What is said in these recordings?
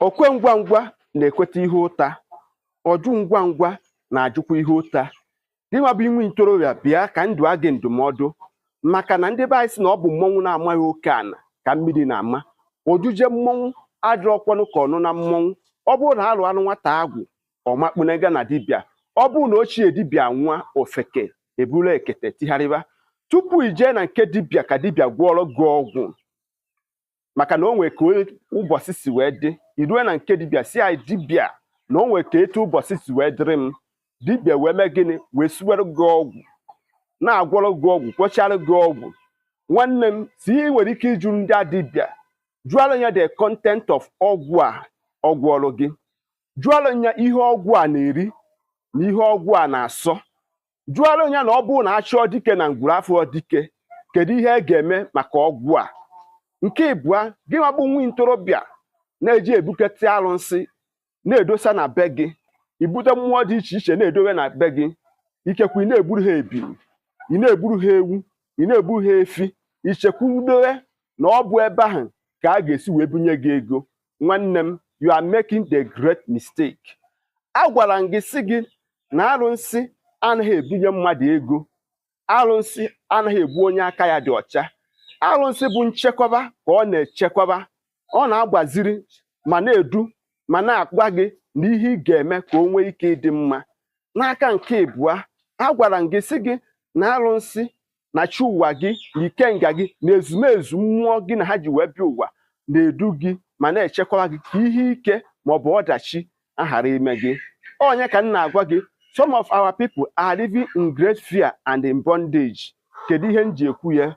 Okwe ngwa ngwa na-ekweta ihe ụta, ọjụ ngwa ngwa na-ajụkwa ihe ụta. Gị nwa bụ inwe ntorobịa, bịa ka ndụ a gị ndụmọdụ, maka na ndị be anyị sị na ọ bụ mmọnwụ na-amaghị oke ana ka mmiri na-ama. Ojuje mmọnwụ adịrọkwanụ ka ọnụ na mmọnwụ. Ọ bụrụ na alụ anụ nwata agwụ ọmakpunega na dibịa, ọ bụrụ na ochie dibịa nwa ofeke eburu ekete tigharịba tupu i jee na nke dibịa ka dibịa gwọọrọ gị ọgwụ, maka na o nwee ka ụbọchị si wee dị. I rue na nke dibịa si anyị dibịa na o nwee ka etu ụbọchị si wee dịrị m, dibịa wee mee gịnị? Wee siwere gị ọgwụ, na-agwọrọ gị ọgwụ, gwọchara gị ọgwụ. Nwanne m, si ihe ị nwere ike ịjụ ndị a dibịa, jụọrọ ya the content of ọgwụ a ọ gwọrọ gị, jụọrọ ya ihe ọgwụ a na-eri na ihe ọgwụ a na-asọ, jụọrọ ya na ọ bụrụ na achọọ dike na ngwuru afọ dike, kedu ihe e ga-eme maka ọgwụ a? Nke ịbụa, gị nwa bụ nwa ntorobịa na-eji ebuketa arụnsị na-edosa na be gị, ibute mmụọ dị iche iche na-edobe na be gị, ikekwe ị na-egburu ha ebili, ị na-egburu ha ewu, ị na-egburu ha efi, ichekwudowe na ọ bụ ebe ahụ ka a ga-esi wee bunye gị ego. Nwanne m, you are making the great mistake. Agwara m gị sị gị na arụnsị anaghị ebunye mmadụ ego, arụnsị anaghị egbu onye aka ya dị ọcha. Arụnsị bụ nchekwaba ka ọ na-echekwaba, ọ na-agbaziri ma na-edu ma na-agwa gị na ihe ị ga-eme ka o nwee ike ịdị mma. N'aka nke ịbụa, agwara m gị sị gị na arụnsị na chi ụwa gị na ikenga gị na ezumezu mmụọ gị na ha ji wee bịa ụwa na-edu gị ma na-echekwaba gị ka ihe ike maọbụ ọdachi aghara ime gị. Onye ka m na-agwa gị, some of our people are living in great fear and in bondage. Kedu ihe m ji ekwu ya?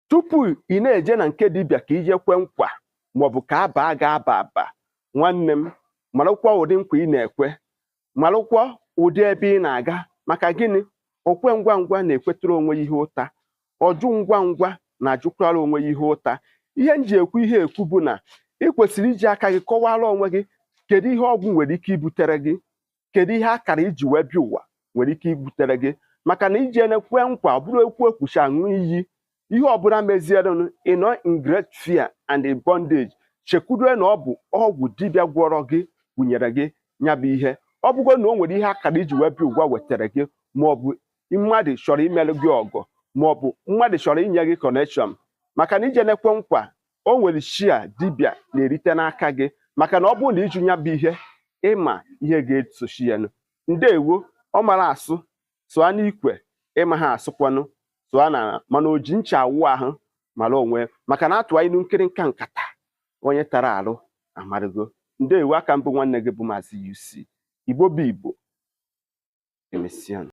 Tupu ị na-eje na nke dibịa ka ije kwe nkwa maọbụ ka abaa ga aba aba, nwanne m, marakwa ụdị nkwa ị na-ekwe, marakwa ụdị ebe ị na-aga. Maka gịnị? Okwe ngwa ngwa na-ekwetara onwe ya ihe ụta, ọjụ ngwa ngwa na-ajụkwara onwe ya ihe ụta. Ihe m ji ekwu ihe ekwu bụ na ị kwesịrị iji aka gị kọwara onwe gị kedu ihe ọgwụ nwere ike ibutere gị, kedu ihe akara iji wee bịa ụwa nwere ike ibutere gị. Maka na iji ekwe nkwa ọ bụrụ ekwu ekwuchi aṅụ iyi, ihe ọbụla mezierenụ, ị nọ in great fear and in bondage. Chekwudue na ọ bụ ọgwụ dibịa gwọrọ gị gwunyere gị ya bụ ihe. Ọ bụgo na o nwere ihe akara iji wee bịa ụwa wetara gị, maọbụ mmadụ chọrọ imerụ gị ọgọ, maọbụ mmadụ chọrọ inye gị connection. Maka na ije nekwe nkwa, o nwere shia dibịa na-erite n'aka gị, maka na ọ bụrụ na ịjụ ya bụ ihe, ịma ihe ga-esochi ya. Ndewo. Ọ mara asụ sụa n'ikwe, ịma ha asụkwanụ sụa na mana o ji ncha awụ ahụ mara onwe, maka na atụwa ilu nkịrịnka nkata onye tara arụ amarụgo. Ndewo. Aka mbụ, nwanne gị bụ Maazị UC. Igbo bụ Igbo. Emesianụ.